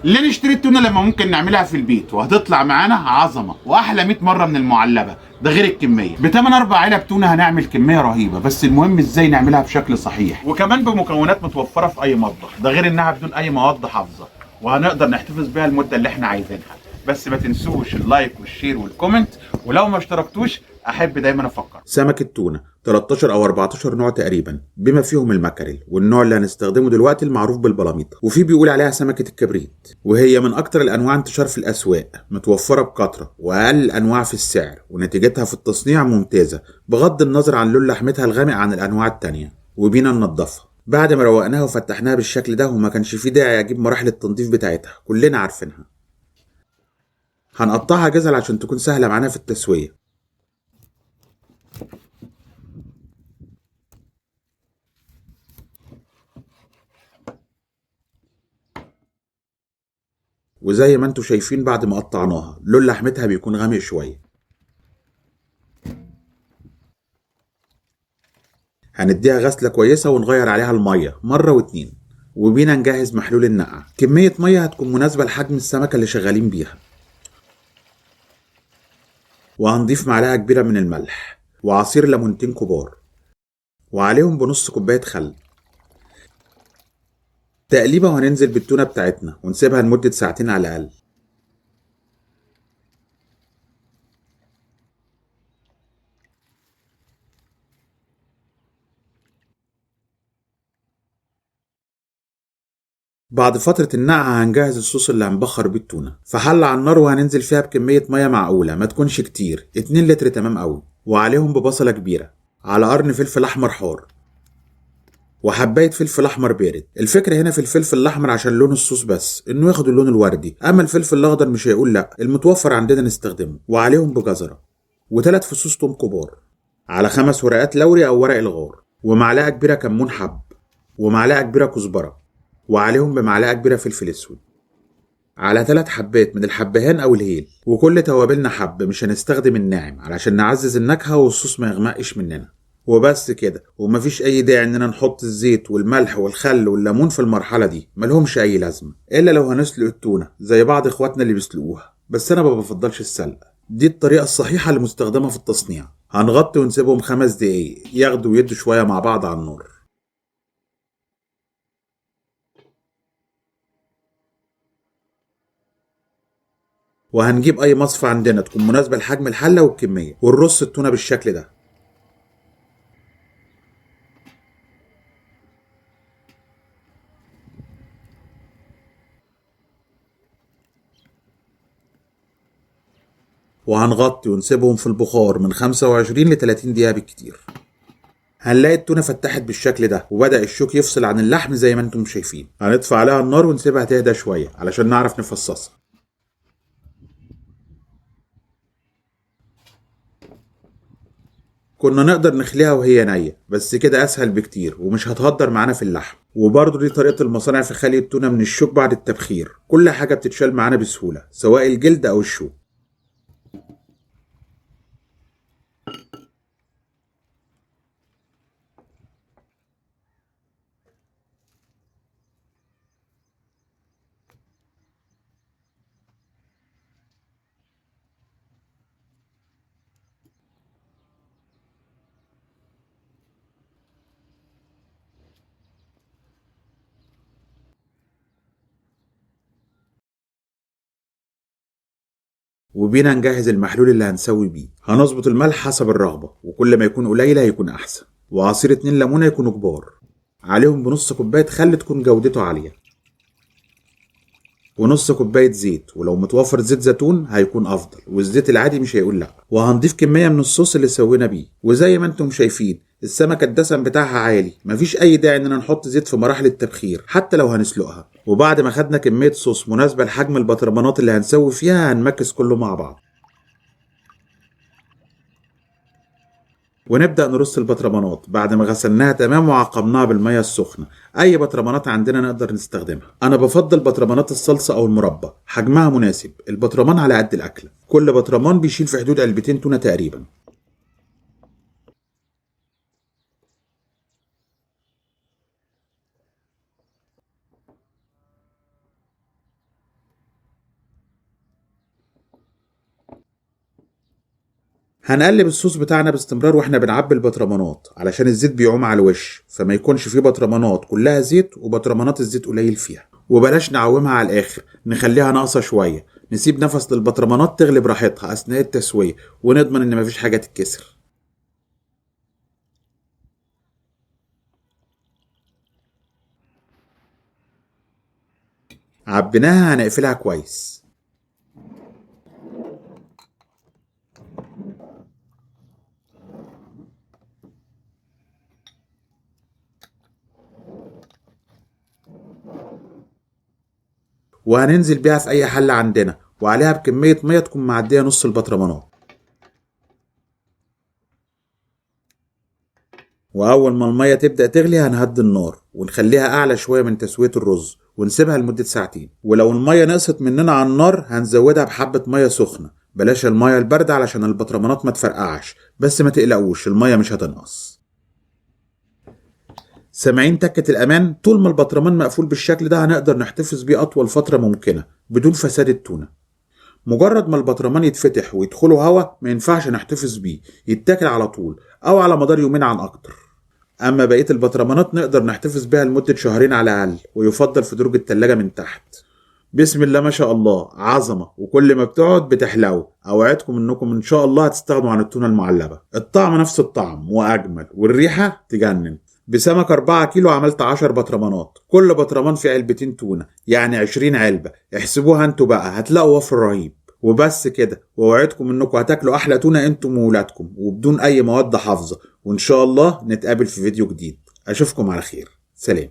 ليه نشتري التونه لما ممكن نعملها في البيت وهتطلع معانا عظمه واحلى 100 مرة من المعلبه؟ ده غير الكمية. بتمن 4 علب تونه هنعمل كمية رهيبة، بس المهم ازاي نعملها بشكل صحيح وكمان بمكونات متوفرة في اي مطبخ، ده غير انها بدون اي مواد حافظه وهنقدر نحتفظ بيها المدة اللي احنا عايزينها. بس ما تنسوش ال like وال share وال comment، ولو ما اشتركتوش احب دايما افكر. سمك التونه 13 او 14 نوع تقريبا، بما فيهم المكاريل والنوع اللي هنستخدمه دلوقتي المعروف بالبلاميطه، وفي بيقول عليها سمكة الكبريت، وهي من اكتر الانواع انتشار في الاسواق، متوفرة بكثرة واقل الانواع في السعر، ونتيجتها في التصنيع ممتازة بغض النظر عن لون لحمتها الغامق عن الانواع التانية. وبينا ننضفها بعد ما روقناها وفتحناها بالشكل ده، وما كانش فيه داعي اجيب مراحل التنظيف بتاعتها، كلنا عارفينها. هنقطعها جزل عشان تكون سهلة معانا في التسوية. وزي ما انتم شايفين بعد ما قطعناها لون لحمتها بيكون غامق شوية. هنديها غسله كويسة ونغير عليها المية مرة واتنين. وبينا نجهز محلول النقع، كمية مية هتكون مناسبة لحجم السمكة اللي شغالين بيها. وهنضيف معلقه كبيرة من الملح وعصير ليمونتين كبار، وعليهم بنص كوباية خل. تقليبه، وهننزل بالتونه بتاعتنا ونسيبها لمدة ساعتين على الاقل. بعد فترة النقع هنجهز الصوص اللي هنبخر بيه التونة. في حلة على النار وهننزل فيها بكمية مية معقولة، ما تكونش كتير، 2 لتر تمام قوي، وعليهم ببصلة كبيرة، على قرن فلفل أحمر حار، وحباية فلفل أحمر بارد. الفكرة هنا في الفلفل الأحمر عشان لون الصوص بس، إنه ياخد اللون الوردي، أما الفلفل الأخضر مش هيقول لأ، المتوفر عندنا نستخدمه. وعليهم بجزرة، و3 فصوص توم كبار، على 5 ورقات لوري أو ورق الغار، ومعلقة كبيرة كمون حب، ومعلقة كبيرة كزبرة، وعليهم بمعلقة كبيرة فلفل اسود، على 3 حبات من الحبهان او الهيل، وكل توابلنا حب، مش هنستخدم الناعم علشان نعزز النكهة والصوص ما يغمقش مننا. وبس كده، ومفيش اي داعي اننا نحط الزيت والملح والخل والليمون في المرحلة دي، ملهمش اي لازمة، الا لو هنسلق التونة زي بعض اخواتنا اللي بيسلقوها، بس انا ما بفضلش السلق. دي الطريقة الصحيحة اللي مستخدمة في التصنيع. هنغطي ونسيبهم 5 دقايق ياخدوا ويدوا شوية مع بعض على النار. وهنجيب اي مصفى عندنا تكون مناسبة لحجم الحلة والكمية، ونرص التونة بالشكل ده. وهنغطي ونسيبهم في البخار من 25 ل 30 دقيقة بالكتير. هنلاقي التونة فتحت بالشكل ده، وبدأ الشوك يفصل عن اللحم زي ما انتم شايفين. هنطفي عليها النار ونسيبها تهدى شوية علشان نعرف نفصصها. كنا نقدر نخليها وهي نية، بس كده أسهل بكتير ومش هتهدر معانا في اللحم. وبرضه دي طريقة المصانع في خلي التونة من الشوك بعد التبخير، كل حاجة بتتشال معانا بسهولة سواء الجلد أو الشوك. وبينا نجهز المحلول اللي هنسوي بيه. هنظبط الملح حسب الرغبة، وكل ما يكون قليل هيكون أحسن، وعصير 2 ليمونة يكونوا كبار، عليهم بنص كوباية خل تكون جودته عالية، ونص كوباية زيت، ولو متوفر زيت زيتون هيكون أفضل، والزيت العادي مش هيقول لأ. وهنضيف كمية من الصوص اللي سوينا بيه. وزي ما انتم شايفين السمكة الدسم بتاعها عالي، مفيش أي داعي إننا نحط زيت في مراحل التبخير حتى لو هنسلقها. وبعد ما خدنا كمية صوص مناسبة لحجم البطرمانات اللي هنسوي فيها، هنمكس كله مع بعض ونبدأ نرص البطرمانات بعد ما غسلناها تمام وعقمناها بالمية السخنة. أي بطرمانات عندنا نقدر نستخدمها، أنا بفضل بطرمانات الصلصة أو المربى، حجمها مناسب، البطرمان على قد الأكلة، كل بطرمان بيشيل في حدود علبتين تونة تقريبا. هنقلب الصوص بتاعنا باستمرار واحنا بنعبي البطرمانات علشان الزيت بيعوم على الوش، فما يكونش فيه بطرمانات كلها زيت وبطرمانات الزيت قليل فيها. وبلاش نعومها على الاخر، نخليها ناقصه شوية، نسيب نفس للبطرمانات تغلي براحتها اثناء التسوية، ونضمن ان مفيش حاجة تتكسر. عبيناها هنقفلها كويس. وهننزل بيها في اي حلة عندنا، وعليها بكمية مية تكون معدية نص البطرمانات. واول ما المية تبدأ تغلي هنهدي النار ونخليها اعلى شوية من تسوية الرز، ونسيبها لمدة ساعتين. ولو المية نقصت مننا على النار هنزودها بحبة مية سخنة، بلاش المية الباردة علشان البطرمانات ما تفرقعش، بس ما تقلقوش المية مش هتنقص. سامعين تكة الأمان؟ طول ما البطرمان مقفول بالشكل ده هنقدر نحتفظ بيه أطول فترة ممكنة بدون فساد التونة. مجرد ما البطرمان يتفتح ويدخله هوا ما ينفعش نحتفظ بيه، يتاكل على طول أو على مدار يومين عن أكتر. أما بقية البطرمانات نقدر نحتفظ بيها لمدة شهرين على الأقل، ويفضل في درج التلاجة من تحت. بسم الله ما شاء الله، عظمة، وكل ما بتقعد بتحلو. أوعدكم إنكم إن شاء الله هتستغنوا عن التونة المعلبة. الطعم نفس الطعم وأجمل، والريحة تجنن. بسمك 4 كيلو عملت 10 بطرمانات، كل بطرمان فيه علبتين تونة، يعني 20 علبة. احسبوها انتوا بقى، هتلاقوا وفر رهيب. وبس كده، واوعدكم انكم هتاكلوا احلى تونة انتم وولادكم، وبدون اي مواد حافظة. وان شاء الله نتقابل في فيديو جديد. اشوفكم على خير، سلام.